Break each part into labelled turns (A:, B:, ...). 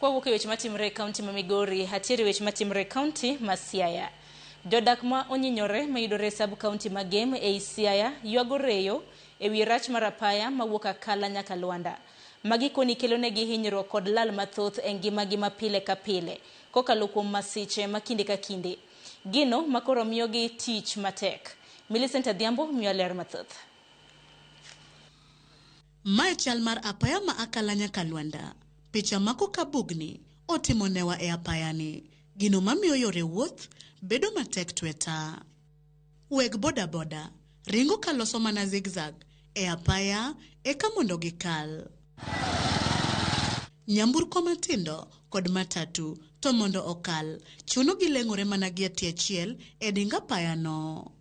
A: Kwawuok e weche matimore e kaunti ma Migori, atiere weche matimore e kaunti ma Siaya. Jodak ma onyinyore mayudore e sub kaunti ma Gem ei Siaya ywago reyo e wi rach mar apaya mawuok Akala nyaka Luanda. Magi koni kelonegi hinyruok kod lal mathoth e ngimagi ma pile ka pile kokalo kuom masiche ma kinde ka kinde. Gino makoro miyogi tich matek. Millicent Adhiambo miyo ler mathoth.
B: Mae chal mar apaya ma Akala nyaka Luanda. Picha mako ka bugni otimo newa e apayani. Gino mamiyo yore wuoth bedo matek tweta. Weg boda boda ringo ka loso mana zigzag e apaya eka mondo gikal. Nyamburko matindo kod matatu to mondo okal, chuno gileng'ore mana gi e tie achiel e ding apayano.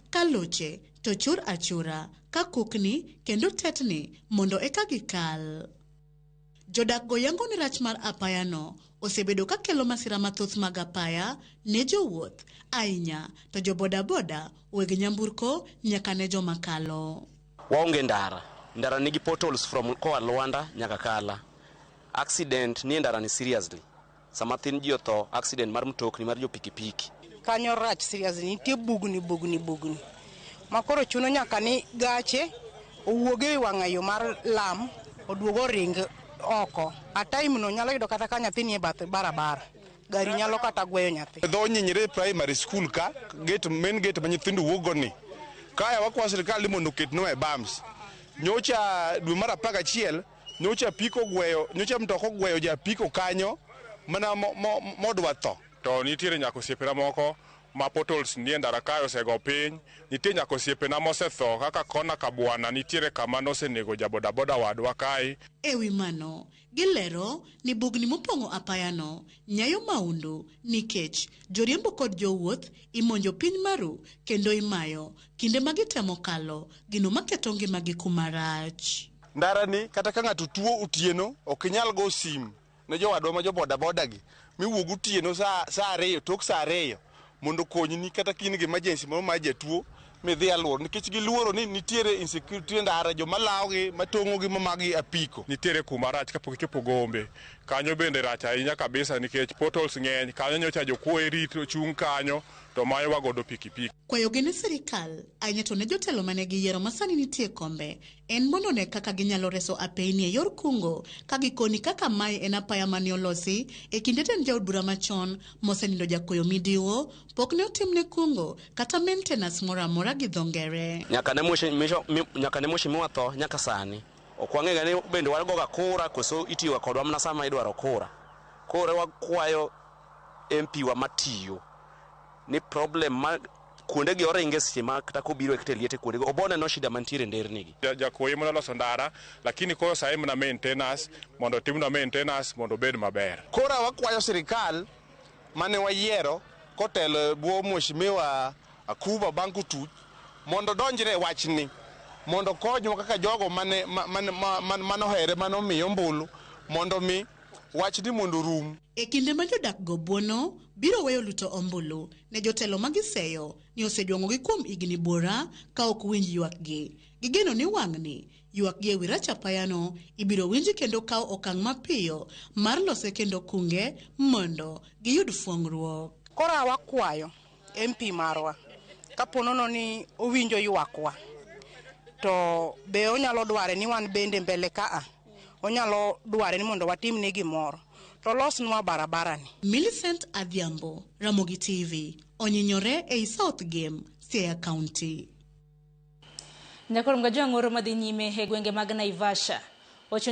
B: Ka loche to chur achura ka kukni kendo tetni mondo eka gikal. Jodak go yango ni rach mar apayano osebedo ka kelo masira mathoth mag apaya ne jowuoth, ahinya to jo bodaboda, weg nyamburko nyaka ne joma kalo.
C: Waonge ndara. Ndara nigi potholes from koa Luanda nyaka Kala. Accident nie ndara ni seriously. Sama thin ji otho, accident mar mtokni mar jo pikipiki.
D: Kanyo rach seriously, nitie bugni bugni bugni. Ma koro chuno nyaka ni gache owuog e wang'a yo mar lam oduog oring oko. A time no nyalo yudo kata ka nyathi nie bath barabara. Gari nyalo kata gweyo nyathi.
E: Dho Nyinyre Primary School ka, gate, main gate ma nyithindo wuok go ni. Kaya wakwayo sirkal ni mondo oketnwa e bumps. Nyocha dwe mar 11, nyocha apiko ogweyo, nyocha mtoka ogweyo ja apiko kanyo mana modwa tho.
F: To nitiere nyaka osiepena moko ma potholes nie ndara kae osego piny. Nitie nyaka osiepena mosetho kaka kona Kabwana nitiere kama nosenego ja bodaboda wadwa kae.
B: E wi mano, gilero ni bugni mopong'o apayano nyayo maundu nikech joriembo kod jowuoth imonjo piny maru kendo imayo kinde ma gitemo kalo gino maketo ngimagi kuma rach.
E: Ndara ni kata ka ng'ato tuo otieno ok inyal go sim ne jowadwa ma jo bodaboda gi miwuog otieno saa 2 tok saa 2 mondo okonyni kata ka in gi emergency moro mar jatuo midhi aluoro nikech giluoro ni nitiere insecurity e ndara, joma lawogi matong'ogi mamagi apiko.
F: Nitiere kuma rach kapok ichopo Gombe. Kanyo bende rach ahinya kabisa nikech potholes ng'eny. Kanyo nyocha jokuoye rito chung' kanyo to mayowa godo pikipiki.
B: Kwayogi ne sirikal, ahinya to ne jotelo mane giyiero masani nitie kombe, en mondo one kaka ginyalo reso apeyni e yor kungo ka gikoni kaka mae en apaya mane olosi e kinde tend jaod bura machon mosenindo Jakoyo Midiwo, pok ne otimne kungo kata maintenance moro amora gi dho ngere.
C: Nyaka ne mheshimiwa tho nyaka sani. Ok wang'eyo ni bende wagoga kura koso itiyoga kodwa mana sama idwaro kura. Koro wakwayo MP wa matiyo ni problem ma kuonde gi oringe seche ma kata kobiro e kata liete kuonde go obone no shida mantiere nderni gi.
F: Jakuoye mana loso ndara, lakini koro sayi mana maintenance mondo timnwa maintenance mondo obed maber.
E: Koro wakwayo sirikal mane wayiero kotelo e bwo mheshimiwa Akuba Bank Otuch mondo donjre e wachni mondo konywa kaka jogo mane ohere mane omiyo ombulu mondo mi wachni mondo orum.
B: E kinde ma jodak go buono biro weyo luto ombulu ne jotelo ma giseyo ni osejwang'ogi kuom higni buora ka ok winj ywakgi. Gigeno ni wang'ni ywakgi e wi rach apayano ibiro winji kendo kawo okang' mapiyo mar lose kendo kunge mondo giyud fuong'ruok.
D: Koro wakwayo MP marwa kapo nono ni owinjo ywakwa to be onyalo dware ni wan bende mbele kaa onyalo dware ni mondo watimne gimoro to losnwa barabara ni.
B: Millicent Adhiambo, Ramogi TV, onyinyore ei South Gem, Siaya County.
A: Nyakoro mgajo ang'oro madhi nyime e gwenge mag Naivasha. Ochuno